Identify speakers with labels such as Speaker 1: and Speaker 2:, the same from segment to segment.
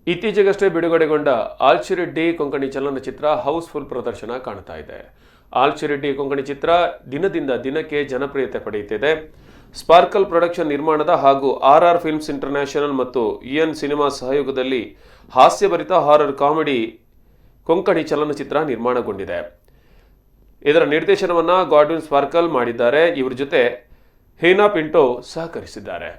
Speaker 1: ಇತ್ತೀಚೆಗಷ್ಟೇ ಬಿಡುಗಡೆಗೊಂಡ ಆಲ್ಚಿರೆಡ್ಡಿ ಕೊಂಕಣಿ ಚಲನಚಿತ್ರ ಹೌಸ್ಫುಲ್ ಪ್ರದರ್ಶನ ಕಾಣ್ತಾ ಇದೆ. ಆಲ್ಚಿರೆಡ್ಡಿ ಕೊಂಕಣಿ ಚಿತ್ರ ದಿನದಿಂದ ದಿನಕ್ಕೆ ಜನಪ್ರಿಯತೆ ಪಡೆಯುತ್ತಿದೆ. ಸ್ಪಾರ್ಕಲ್ ಪ್ರೊಡಕ್ಷನ್ ನಿರ್ಮಾಣದ ಹಾಗೂ ಆರ್ ಆರ್ ಫಿಲ್ಮ್ಸ್ ಇಂಟರ್ನ್ಯಾಷನಲ್ ಮತ್ತು ಯುಎನ್ ಸಿನಿಮಾ ಸಹಯೋಗದಲ್ಲಿ ಹಾಸ್ಯಭರಿತ ಹಾರರ್ ಕಾಮಿಡಿ ಕೊಂಕಣಿ ಚಲನಚಿತ್ರ ನಿರ್ಮಾಣಗೊಂಡಿದೆ. ಇದರ ನಿರ್ದೇಶನವನ್ನ ಗಾಡ್ವಿನ್ ಸ್ಪಾರ್ಕಲ್ ಮಾಡಿದ್ದಾರೆ. ಇವರ ಜೊತೆ ಹೀನಾ ಪಿಂಟೋ ಸಹಕರಿಸಿದ್ದಾರೆ.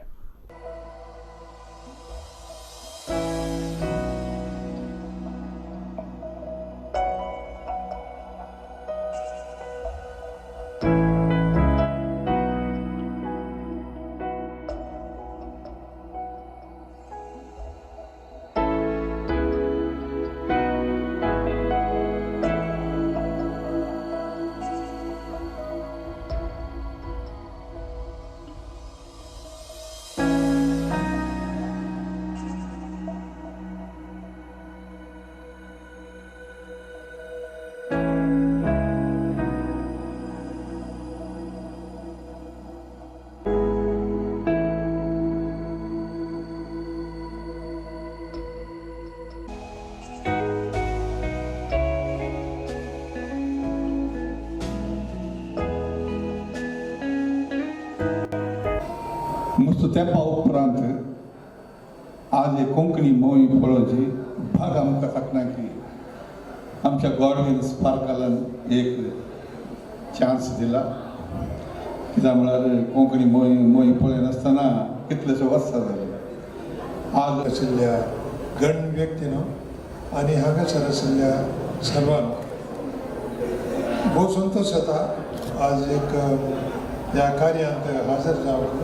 Speaker 2: मस्त तेंपा उपरांत आज हे कोंकणी मोहीम पळोवची भाग आमकां साकना की आमच्या गॉडविन स्पार्कलान एक चान्स दिला. कित्याक म्हळ्यार कोंकणी मोहीम मोहीम पळयनासतना कितलेशे वर्सां जाली आज.
Speaker 3: आशिल्ल्या गण व्यक्तीनो आनी हांगासर आशिल्ल्या सर्वांक भोव संतोश जाता आज एक ह्या कार्यांत हजर जावंक.